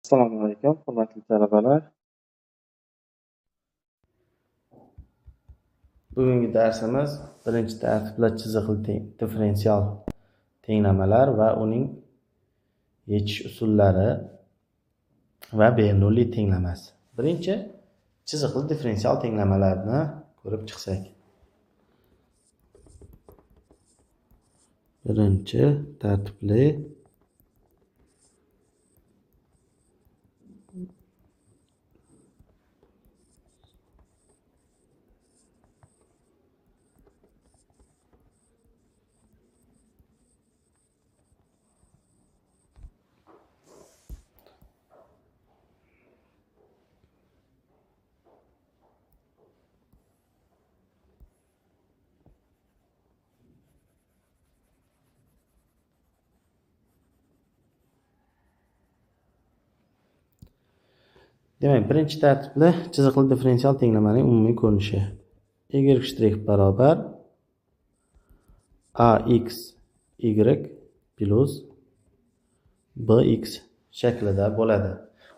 Assalomu alaykum, hurmatli talabalar. Bugungi darsimiz birinchi tartibli chiziqli differensial tenglamalar va uning yechish usullari va Bernulli tenglamasi. Birinchi chiziqli differensial tenglamalarni ko'rib chiqsak. Birinchi tartibli Demak, birinchi tartibli chiziqli differensial tenglamaning umumiy ko'rinishi y' barobar ax y plus bx shaklida bo'ladi.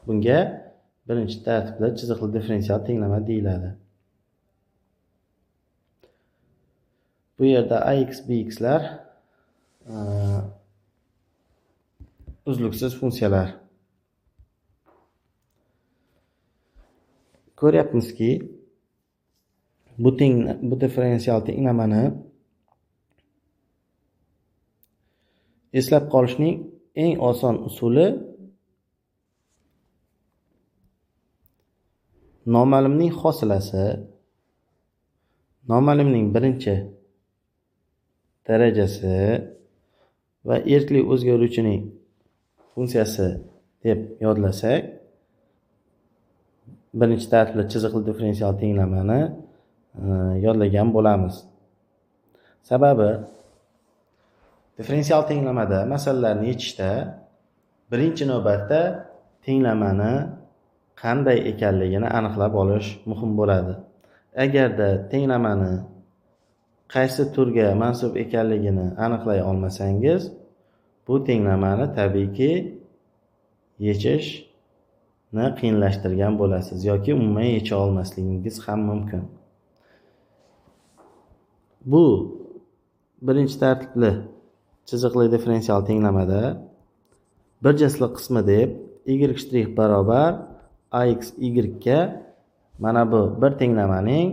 Bunga birinchi tartibli chiziqli differensial tenglama deyiladi. Bu yerda ax bxlar uzluksiz funksiyalar. Ko'ryapmizki, bu differensial tenglamani eslab qolishning eng oson usuli noma'lumning hosilasi, noma'lumning birinchi darajasi va erkli o'zgaruvchining funksiyasi deb yodlasak, birinchi tartibli chiziqli differensial tenglamani yodlagan bo'lamiz. Sababi differensial tenglamada masalalarni yechishda birinchi navbatda tenglamani qanday ekanligini aniqlab olish muhim bo'ladi. Agarda tenglamani qaysi turga mansub ekanligini aniqlay olmasangiz, bu tenglamani tabiiyki yechish qiyinlashtirgan bo'lasiz yoki umuman yecha olmasligingiz ham mumkin. Bu birinchi tartibli chiziqli differensial tenglamada bir jinsli qismi deb y' barobar ax y ga mana bu bir tenglamaning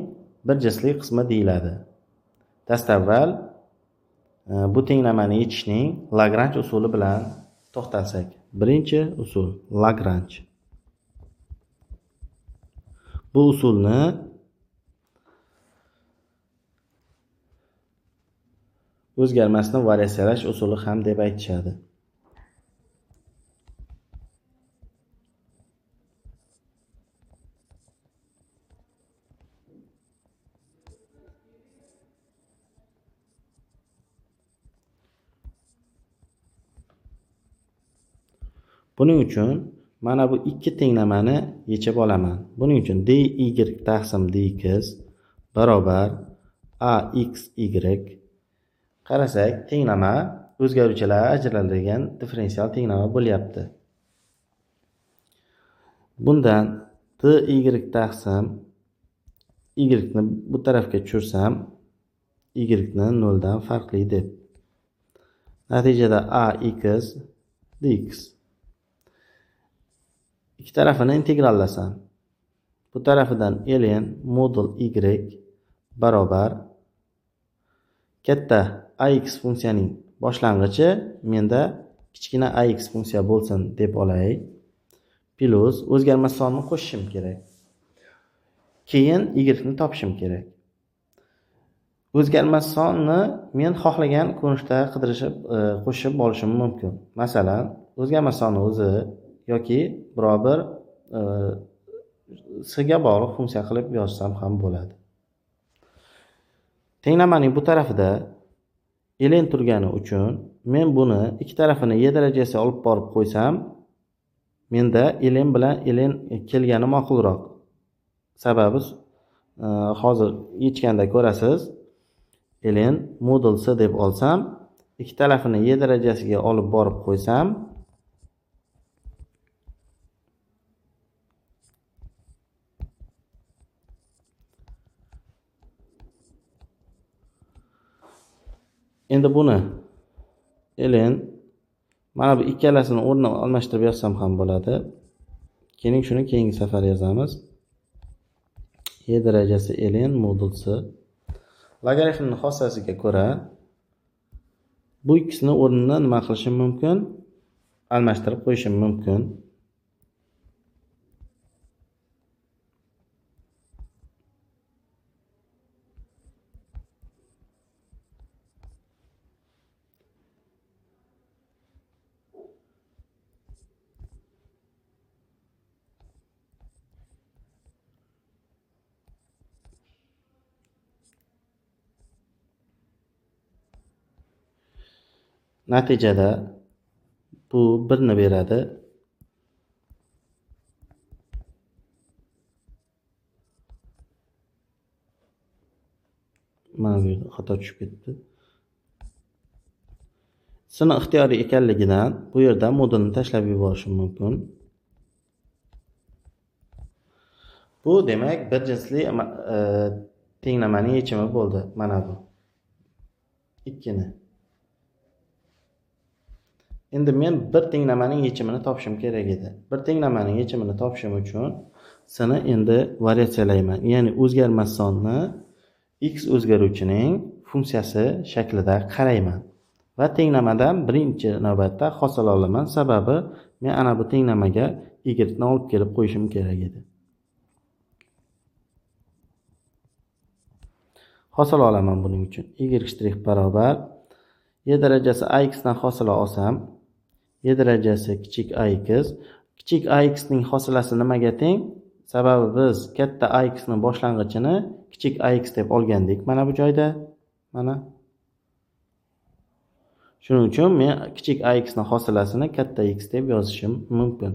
bir jinsli qismi deyiladi. Dastavval bu tenglamani yechishning Lagrange usuli bilan to'xtalsak. Birinchi usul Lagrange. Bu usulni o'zgarmasni variatsiyalash usuli ham deb aytishadi. Buning uchun mana bu ikki tenglamani yechib olaman. Buning uchun dy taqsim dx barobar ax y. Qarasak, tenglama o'zgaruvchilar ajraladigan differensial tenglama bo'lyapti. Bundan dy taqsim y ni bu tarafga tushirsam, y ni 0 dan farqli deb. Natijada ax dx. Ikki tarafini integrallasam, bu tarafidan ln modul y barobar katta ax funksiyaning boshlang'ichi menda kichkina ax funksiya bo'lsin deb olay, plus o'zgarmas sonni qo'shishim kerak. Keyin y ni topishim kerak. O'zgarmas sonni men xohlagan ko'rinishda qidirishib qo'shib olishim mumkin. Masalan, o'zgarmas sonni o'zi yoki biror bir s ga bog'liq funksiya qilib yozsam ham bo'ladi. Tenglamaning bu tarafida ln turgani uchun men buni ikki tarafini y darajasiga olib borib qo'ysam, menda ln bilan ln kelgani ma'qulroq. Sababi hozir yechganda ko'rasiz, ln modul s deb olsam, ikki tarafini y darajasiga olib borib qo'ysam, Endi buni ln mana bu ikkalasini o'rnini almashtirib yozsam ham bo'ladi. Keling shuni keyingi safar yozamiz. E darajasi ln modul c. Logaritmning xossasiga ko'ra bu ikkisini o'rnini nima qilishim mumkin? Almashtirib qo'yishim mumkin. Natijada bu 1 ni beradi. Mana bu yerda xato tushib ketdi. Sini ixtiyoriy ekanligidan bu yerda modulni tashlab yuborishim mumkin. Bu demak bir jinsli tenglamaning yechimi bo'ldi. Mana bu 2ni. Endi men bir tenglamaning yechimini topishim kerak edi. Bir tenglamaning yechimini topishim uchun sini endi variatsiyalayman. Ya'ni o'zgarmas sonni x o'zgaruvchining funksiyasi shaklida qarayman. Va tenglamadan birinchi navbatda hosil olaman. Sababi men ana bu tenglamaga y ni olib kelib qo'yishim kerak edi. Hosil olaman buning uchun. Y' barobar y darajasi ax dan hosila olsam, y darajasi kichik ax, kichik ax ning hosilasi nimaga teng? Sababi biz katta ax ning boshlang'ichini kichik ax deb olgandik mana bu joyda. Mana. Shuning uchun men kichik ax ning hosilasini katta x deb yozishim mumkin.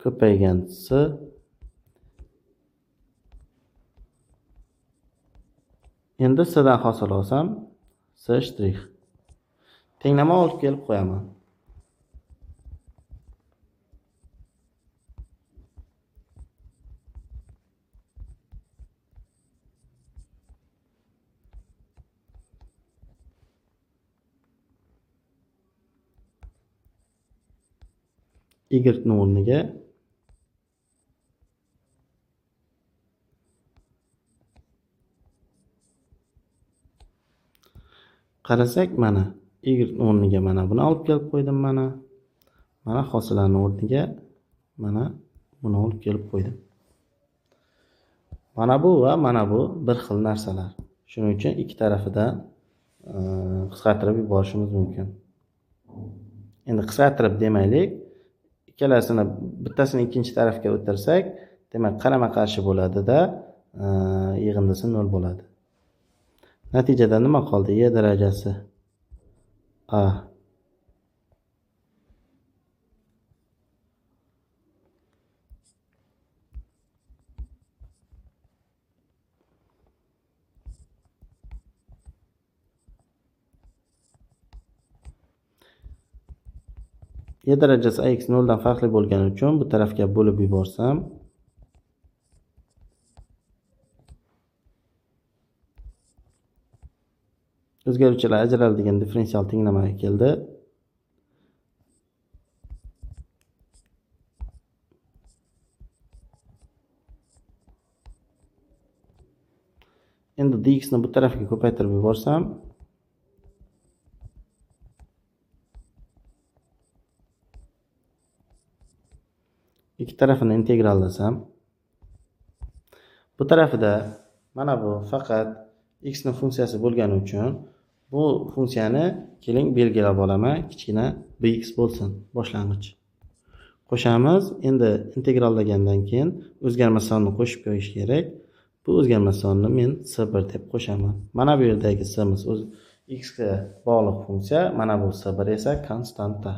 Ko'paygan c endi c dan hosil olsam c shtrix. Tenglama olib kelib qo'yaman. Y ni o'rniga qarasak mana y o'rniga mana buni olib kelib qo'ydim mana. Mana hosilani o'rniga mana buni olib kelib qo'ydim. Mana bu va mana bu bir xil narsalar. Shuning uchun ikki tarafidan qisqartirib yuborishimiz mumkin. Endi qisqartirib demaylik, ikkalasini bittasini ikkinchi tarafga o'tirsak, demak qarama-qarshi bo'ladida, yig'indisi 0 bo'ladi. Natijada nima qoldi? Y darajasi a y darajasi ax 0 dan farqli bo'lgani uchun bu tarafga bo'lib yuborsam o'zgaruvchilar ajraladigan differensial tenglamaga keldi. Endi dx ni bu tarafga ko'paytirib yuborsam ikki tarafini integrallasam, bu tarafida mana bu faqat x ning funksiyasi bo'lgani uchun bu funksiyani keling belgilab olaman, kichkina bx bo'lsin boshlang'ich. Qo'shamiz. Endi integrallagandan keyin o'zgarma sonni qo'shib qo'yish kerak. Bu o'zgarma sonni men c1 deb qo'shaman. Mana bu yerdagi c'miz o'z x ga bog'liq funksiya, mana bu c1 esa konstanta.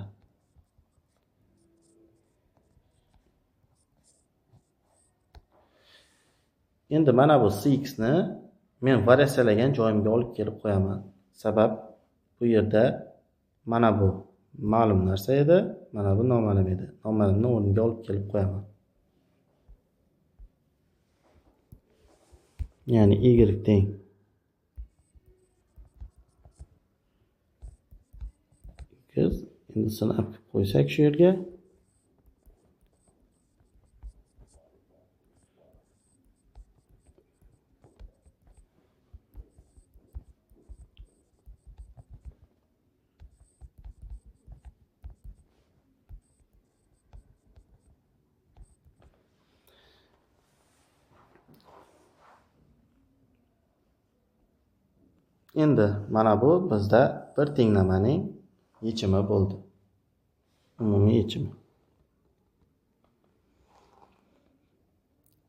Endi mana bu cx ni men variatsiyalagan joyimga olib kelib qo'yaman. Sabab bu yerda mana bu ma'lum narsa edi, mana bu noma'lum edi. Noma'lumni o'rniga olib kelib qo'yaman. Ya'ni y teng x. Endi sini olib qo'ysak shu yerga. Endi mana bu bizda bir tenglamaning yechimi bo'ldi. Umumiy yechimi.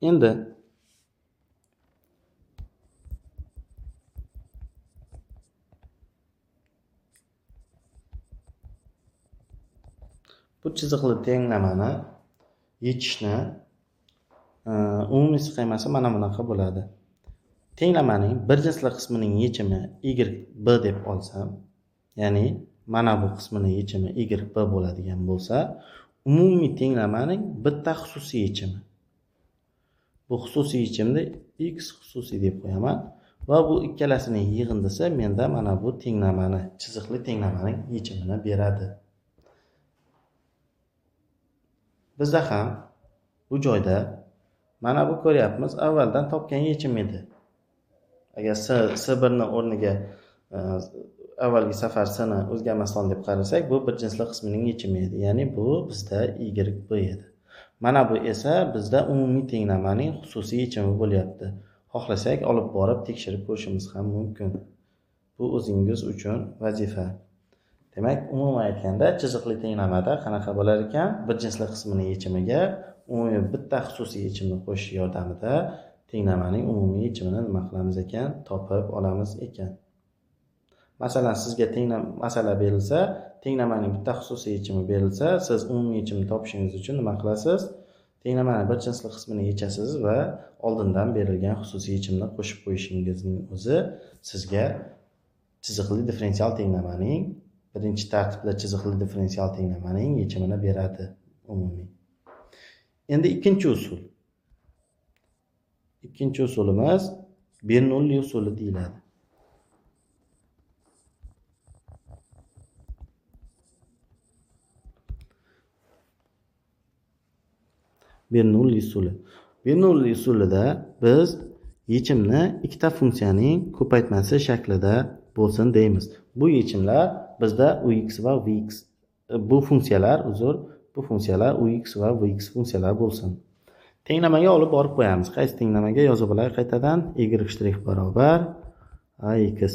Endi bu chiziqli tenglamani yechishni umumiy sxemasi mana bunaqa bo'ladi. Tenglamaning bir jinsli qismining yechimi YB deb olsam, ya'ni mana bu qismining yechimi YB bo'ladigan bo'lsa, umumiy tenglamaning bitta xususiy yechimi. Bu xususiy yechimni X xususiy deb qo'yaman va bu ikkalasining yig'indisi menda mana bu tenglamani, chiziqli tenglamaning yechimini beradi. Bizda ham bu joyda mana bu ko'ryapmiz, avvaldan topgan yechim edi. Agar S1 ni o'rniga avvalgi safar S ni o'zgarmas son deb qarasak, bu bir jinsli qismining yechimi edi. Ya'ni bu bizda YB edi. Mana bu esa bizda umumiy tenglamaning xususiy yechimi bo'lyapti. Xohlasak olib borib tekshirib ko'rishimiz ham mumkin. Bu o'zingiz uchun vazifa. Demak, umuman aytganda chiziqli tenglamada qanaqa bo'lar ekan? Bir jinsli qismining yechimiga umumiy bitta xususiy yechimni qo'shish yordamida tenglamaning umumiy yechimini nima qilamiz ekan? Topib olamiz ekan. Masalan, sizga masala berilsa, tenglamaning bitta xususiy yechimi berilsa, siz umumiy yechimni topishingiz uchun nima qilasiz? Tenglamaning bir jinsli qismini yechasiz va oldindan berilgan xususiy yechimni qo'shib qo'yishingizning o'zi sizga chiziqli differensial tenglamaning birinchi tartibli chiziqli differensial tenglamaning yechimini beradi umumiy. Endi ikkinchi usul. Ikkinchi usulimiz Bernoulli usuli deyiladi. Bernoulli usuli. Bernoulli usulida biz yechimni ikkita funksiyaning ko'paytmasi shaklida bo'lsin deymiz. Bu yechimlar bizda ux va vx, bu funksiyalar, uzr, bu funksiyalar ux va vx funksiyalar bo'lsin. Tenglamaga olib borib qo'yamiz. Qaysi tenglamaga yozib olay qaytadan? Y' barobar ax.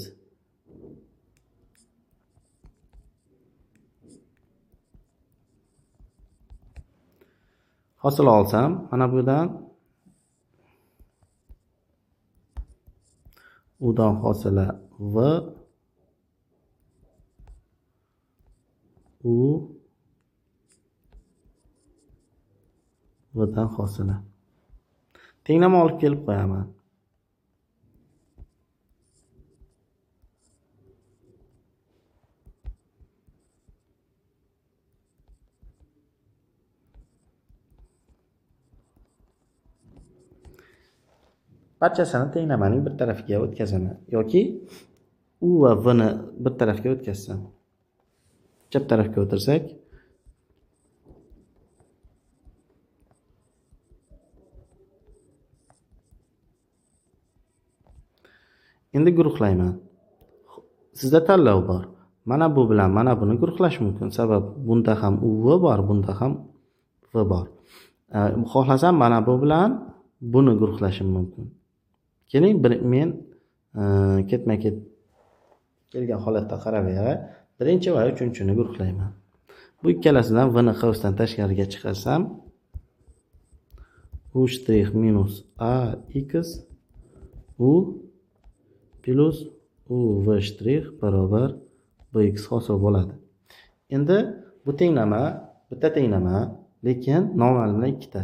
Hosil olsam, mana budan u dan hosila v u vdan hosila. Tenglama olib kelib qo'yaman. Barchasini tenglamaning bir tarafiga o'tkazaman yoki u va v ni bir tarafga o'tkazsam. Chap tarafga o'tirsak, endi guruhlayman. Sizda tanlov bor. Mana bu bilan mana buni guruhlash mumkin. Sabab bunda ham u v bor, bunda ham v bor. Xohlasam mana bu bilan buni guruhlashim mumkin. Keling, men ketma-ket kelgan holatda qaraveray. Birinchi va uchinchini guruhlayman. Bu ikkalasidan v ni qavsdan tashqariga chiqarsam, u shtrix minus a x u plus u v shtrix barobar bx hosil bo'ladi. Endi bu tenglama bitta tenglama, lekin noma'lumlar ikkita.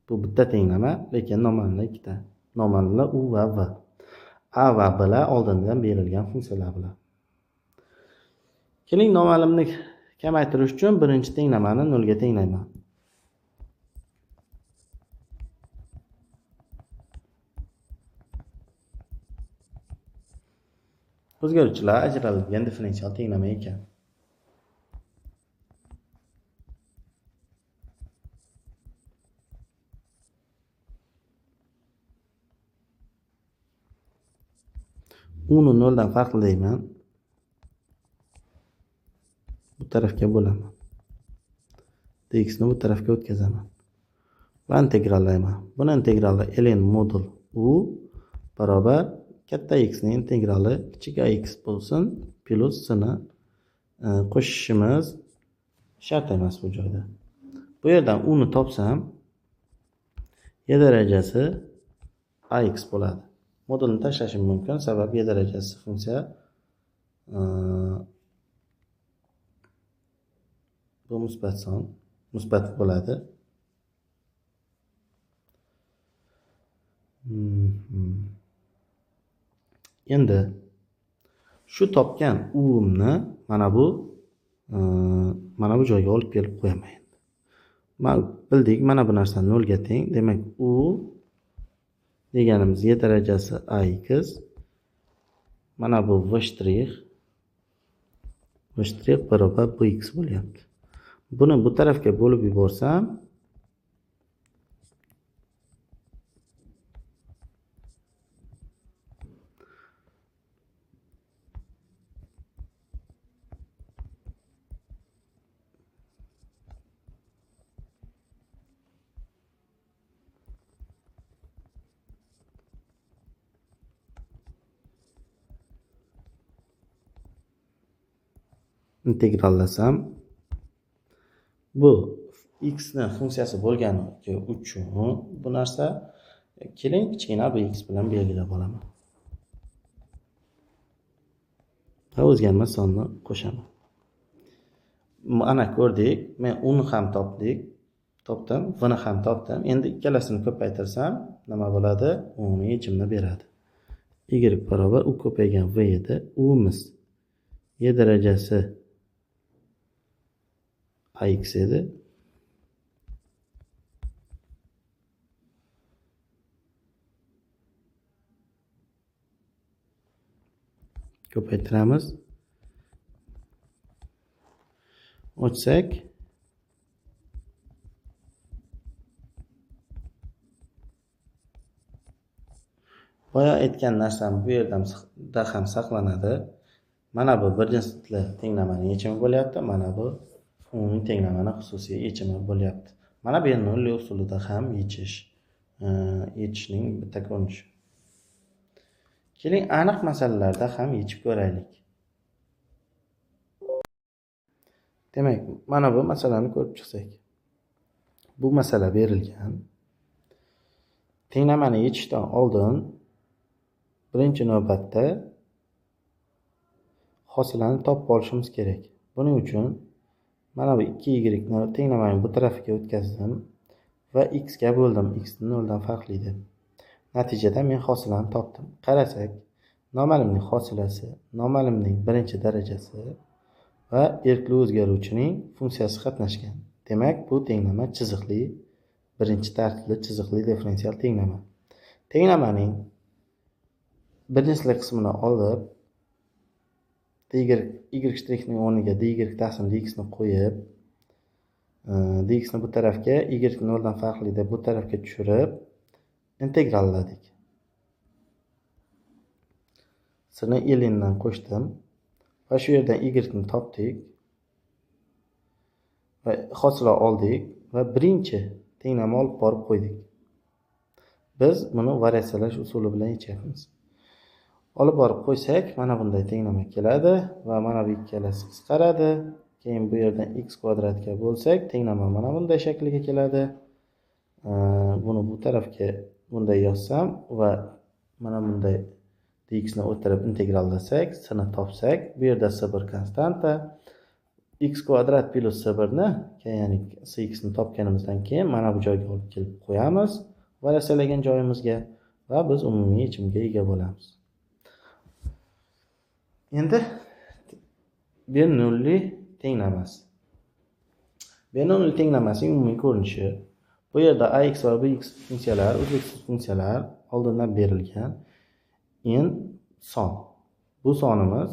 Bu bitta tenglama, lekin noma'lumlar ikkita. Noma'lumlar u va v. A va b lar oldindan berilgan funksiyalar bilan. Keling, noma'lumni kamaytirish uchun birinchi tenglamani nolga tenglayman. O'zgaruvchilar ajraladigan differensial tenglama ekan. Uni 0 dan farqli deyman. Bu tarafga bo'laman. Dx ni bu tarafga o'tkazaman. Va integrallayman. Buni integrali ln modul u barobar katta x ning integrali kichik ax bo'lsin plus c ni qo'shishimiz shart emas bu joyda. Bu yerdan u ni topsam y darajasi ax bo'ladi. Modulni tashlashim mumkin, sabab y darajasi funksiya bu musbat son, musbat bo'ladi. Endi shu topgan u'imni mana bu joyga olib kelib qo'yaman endi. Mana bildik, mana bu narsa 0 ga teng. Demak, u deganimiz y darajasi ax, mana bu v shtrix barobar bx bo'lyapti. Buni bu tarafga bo'lib yuborsam integrallasam bu x ni funksiyasi bo'lgani uchun bu narsa keling kichkina bx bilan belgilab olaman. Va o'zgarmas sonni qo'shaman. Mana ko'rdik, men uni ham topdim, v ni ham topdim. Endi ikkalasini ko'paytirsam nima bo'ladi? Umumiy yechimni beradi. Y barobar u ko'paygan v edi. U'miz y darajasi ax edi. Ko'paytiramiz. Ochsak boya aytgan narsam bu yerda ham saqlanadi. Mana bu bir jinsli tenglamaning yechimi bo'lyapti, mana bu umumiy tenglamani xususiy yechimi bo'lyapti. Mana bu Bernoulli usulida ham yechishning bitta ko'rinishi. Keling aniq masalalarda ham yechib ko'raylik. Demak, mana bu masalani ko'rib chiqsak. Bu masala berilgan. Tenglamani yechishdan oldin birinchi navbatda hosilani topib olishimiz kerak. Buning uchun mana bu 2y ni tenglamaning bu tarafiga o'tkazdim va x ga bo'ldim. X ni 0 dan farqli deb. Natijada men hosilani topdim. Qarasak, noma'lumning hosilasi, noma'lumning birinchi darajasi va erkli o'zgaruvchining funksiyasi qatnashgan. Demak, bu tenglama chiziqli, birinchi tartibli chiziqli differensial tenglama. Tenglamaning birinchi qismini olib y' o'rniga dy taqsim dx ni qo'yib, dx ni bu tarafga, y 0 dan farqli deb bu tarafga tushirib integralladik. S ni ln dan qo'shdim va shu yerdan y ni topdik va hosila oldik va birinchi tenglama olib borib qo'ydik. Biz buni variatsiyalash usuli bilan yechyapmiz. Olib borib qo'ysak, mana bunday tenglama keladi va mana bu ikkalasi qisqaradi. Keyin bu yerdan x kvadratga bo'lsak, tenglama mana bunday shaklga keladi. Buni bu tarafga bunday yozsam va mana bunday dx ni o'tirib integrallasak, c ni topsak, bu yerda c1 konstanta, x kvadrat plus c1 ni, ya'ni cx ni topganimizdan keyin mana bu joyga olib kelib qo'yamiz variatsiyalagan joyimizga va biz umumiy yechimga ega bo'lamiz. Endi Bernoulli tenglamasi. Bernoulli tenglamasining umumiy ko'rinishi. Bu yerda ax va bx funksiyalari, uzluksiz funksiyalar oldindan berilgan. N son. Bu sonimiz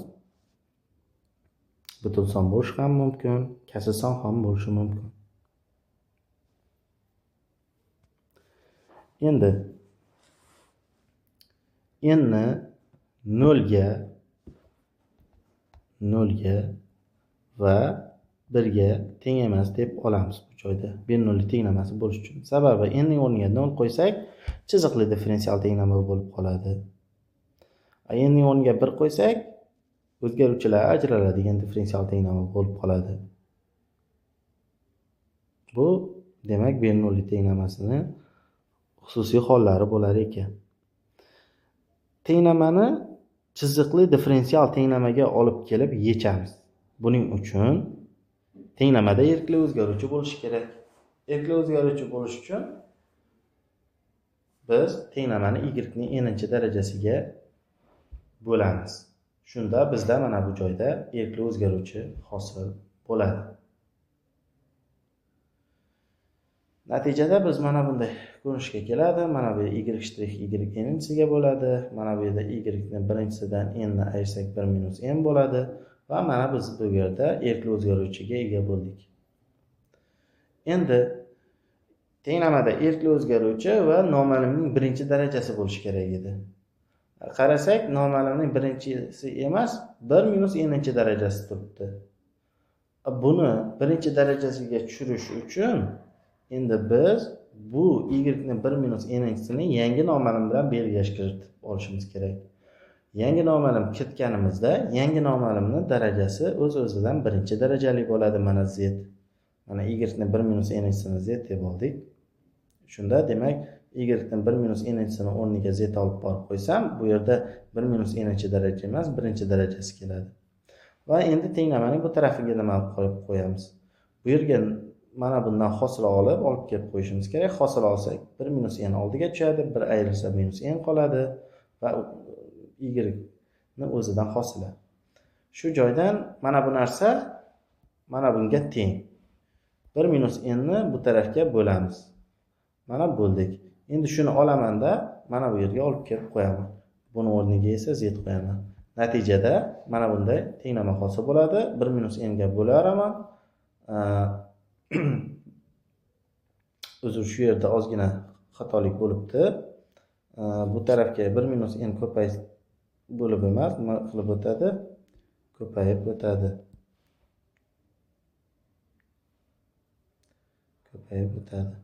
butun son bo'lishi ham mumkin, kasr son ham bo'lishi mumkin. Endi n ni 0 ga va 1 ga teng emas deb olamiz bu joyda. Bernoulli tenglamasi bo'lishi uchun. Sababi n ning o'rniga 0 qo'ysak, chiziqli differensial tenglama bo'lib qoladi. N ning o'rniga 1 qo'ysak, o'zgaruvchilar ajraladigan differensial tenglama bo'lib qoladi. Bu demak Bernoulli tenglamasini xususiy hollari bo'lar ekan. Tenglamani chiziqli differensial tenglamaga olib kelib yechamiz. Buning uchun tenglamada erkli o'zgaruvchi bo'lishi kerak. Erkli o'zgaruvchi bo'lishi uchun biz tenglamani y ning n-chi darajasiga bo'lamiz. Shunda bizda mana bu joyda erkli o'zgaruvchi hosil bo'ladi. Natijada biz mana bunday ko'rinishga keladi. Mana bu y' y n-siga bo'ladi. Mana bu yerda y ni birinchisidan n ni ayirsak 1 minus n bo'ladi va mana biz bu yerda erkli o'zgaruvchiga ega bo'ldik. Endi tenglamada erkli o'zgaruvchi va noma'lumning birinchi darajasi bo'lishi kerak edi. Qarasak, noma'lumning birinchisi emas, 1 minus n-chi darajasi turibdi. Buni birinchi darajasiga tushirish uchun endi biz bu y ni 1 minus n-chisini yangi noma'lum bilan belgilash kiritib olishimiz kerak. Yangi noma'lum kiritganimizda yangi noma'lumning darajasi o'z-o'zidan birinchi darajali bo'ladi. Mana z. Mana y ni 1 minus n-chisini z deb oldik. Shunda demak y ni 1 minus n-chisini o'rniga z olib borib qo'ysam, bu yerda 1 minus n-chi daraja emas, birinchi darajasi keladi. Va endi tenglamaning bu tarafiga nima qo'yib qo'yamiz? Bu yerga mana bundan hosil olib kelib qo'yishimiz kerak. Hosil olsak 1 minus n oldiga tushadi, 1 ayrilsa minus n qoladi va y ni o'zidan hosila. Shu joydan mana bu narsa mana bunga teng. 1 minus n ni bu tarafga bo'lamiz. Mana bo'ldik. Endi shuni olamanda mana bu yerga olib kelib qo'yaman. Buni o'rniga esa z qo'yaman. Natijada mana bunday tenglama hosil bo'ladi. 1 minus n ga bo'laveraman. Uzr, shu yerda ozgina xatolik bo'libdi. Bu tarafga 1 minus n ko'payib bo'lib emas, nima qilib o'tadi? Ko'payib o'tadi. Ko'payib o'tadi.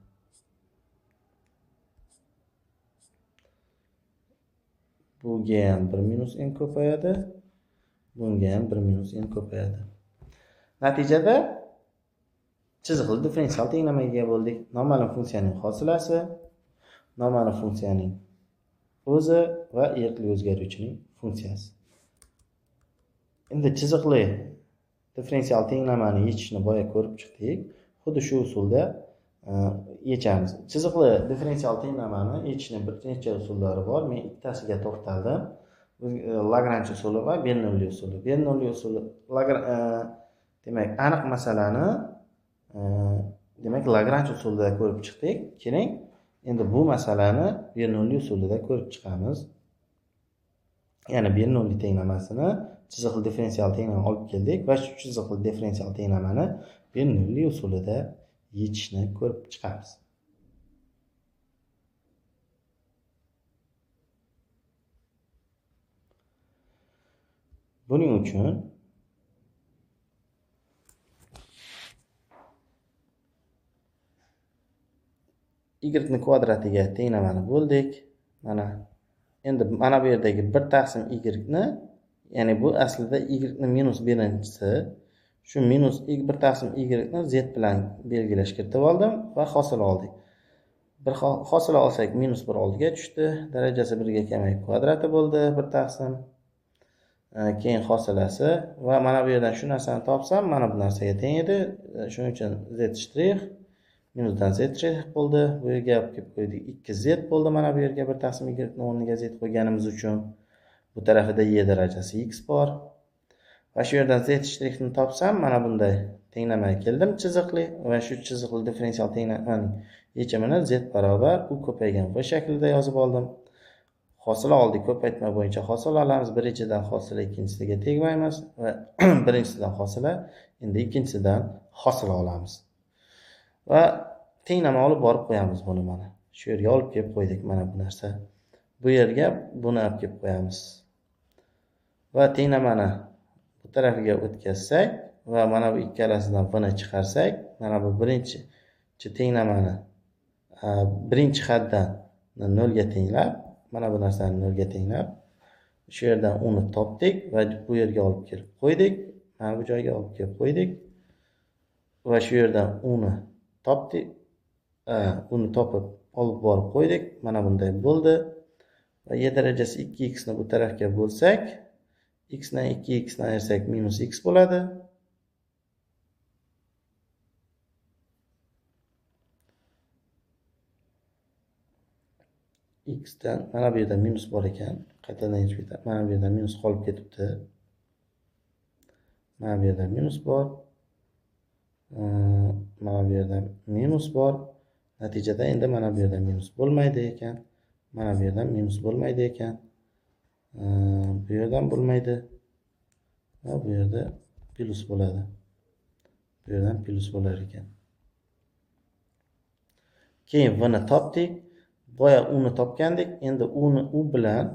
Bunga ham 1 minus n ko'payadi. Bunga ham 1 minus n ko'payadi. Natijada chiziqli differensial tenglamaga ega bo'ldik. Noma'lum funksiyaning hosilasi, noma'lum funksiyaning o'zi va erkli o'zgaruvchining funksiyasi. Endi chiziqli differensial tenglamani yechishni boya ko'rib chiqdik. Xuddi shu usulda yechamiz. Chiziqli differensial tenglamani yechishning bir necha usullari bor. Men ikkitasiga to'xtaldim. Lagrange usuli va Bernoulli usuli. Bernoulli usuli demak aniq masalani demak Lagrange usulida ko'rib chiqdik. Keling, endi bu masalani Bernoulli usulida ko'rib chiqamiz. Ya'ni Bernoulli tenglamasini chiziqli differensial tenglama olib keldik va shu chiziqli differensial tenglamani Bernoulli usulida yechishni ko'rib chiqamiz. Buning uchun y ni kvadratiga tenglamani bo'ldik. Mana endi mana bu yerdagi 1 taqsim y ni, ya'ni bu aslida y ni minus birinchisi, shu minus 1 taqsim y ni z bilan belgilash kiritib oldim va hosil oldik. Bir hosil olsak minus 1 oldiga tushdi, darajasi 1 ga kamayib kvadrati bo'ldi 1 taqsim. Keyin hosilasi va mana bu yerdan shu narsani topsam, mana bu narsaga teng edi. Shuning uchun z shtrix minusdan z shtrix bo'ldi. Bu yerga olib kelib qo'ydik, 2z bo'ldi. Mana bu yerga 1 taqsim y ni o'rniga z qo'yganimiz uchun bu tarafida y darajasi x bor. Va shu yerdan z shtrixni topsam, mana bunday tenglamaga keldim chiziqli va shu chiziqli differensial tenglamaning yechimini z barobar u ko'paygan v shaklida yozib oldim. Hosil oldik, ko'paytma bo'yicha hosil olamiz. Birinchidan hosila ikkinchisiga tegmaymiz va birinchisidan hosila, endi ikkinchisidan hosil olamiz. Va tenglama olib borib qo'yamiz buni mana. Shu yerga olib kelib qo'ydik mana bu narsa. Bu yerga buni olib kelib qo'yamiz. Va tenglamani bu tarafiga o'tkazsak va mana bu ikkalasidan buni chiqarsak, mana bu birinchi tenglamani birinchi haddan 0 ga tenglab, mana bu narsani 0 ga tenglab, shu yerdan uni topdik va bu yerga olib kelib qo'ydik. Mana bu joyga olib kelib qo'ydik va shu yerdan uni topdik. Uni topib olib borib qo'ydik. Mana bunday bo'ldi. Va y darajasi 2x ni bu tarafga bo'lsak, x dan 2x ni ayirsak minus x bo'ladi. X dan mana bu yerda minus bor ekan. Qaytadan yechib ketadi. Mana bu yerda minus qolib ketibdi. Mana bu yerda minus bor. Mana bu yerda minus bor. Natijada endi mana bu yerda minus bo'lmaydi ekan. Mana bu yerdan minus bo'lmaydi ekan. Bu yerdan bo'lmaydi. Va bu yerda plus bo'ladi. Bu yerdan plus bo'lar ekan. Keyin v ni topdik. Boya u ni topgandik. Endi uni u bilan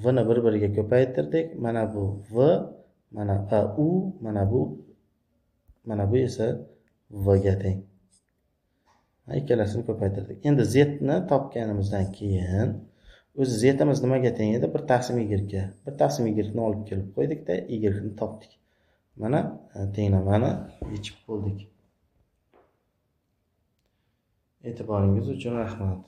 v ni bir-biriga ko'paytirdik. Mana bu v, mana u, mana bu esa v ga teng. Ikkalasini ko'paytirdik. Endi z ni topganimizdan keyin o'zi z-imiz nimaga teng edi? 1 taqsim y ga. 1 taqsim y ni olib kelib qo'ydikda y ni topdik. Mana tenglamani yechib bo'ldik. E'tiboringiz uchun rahmat.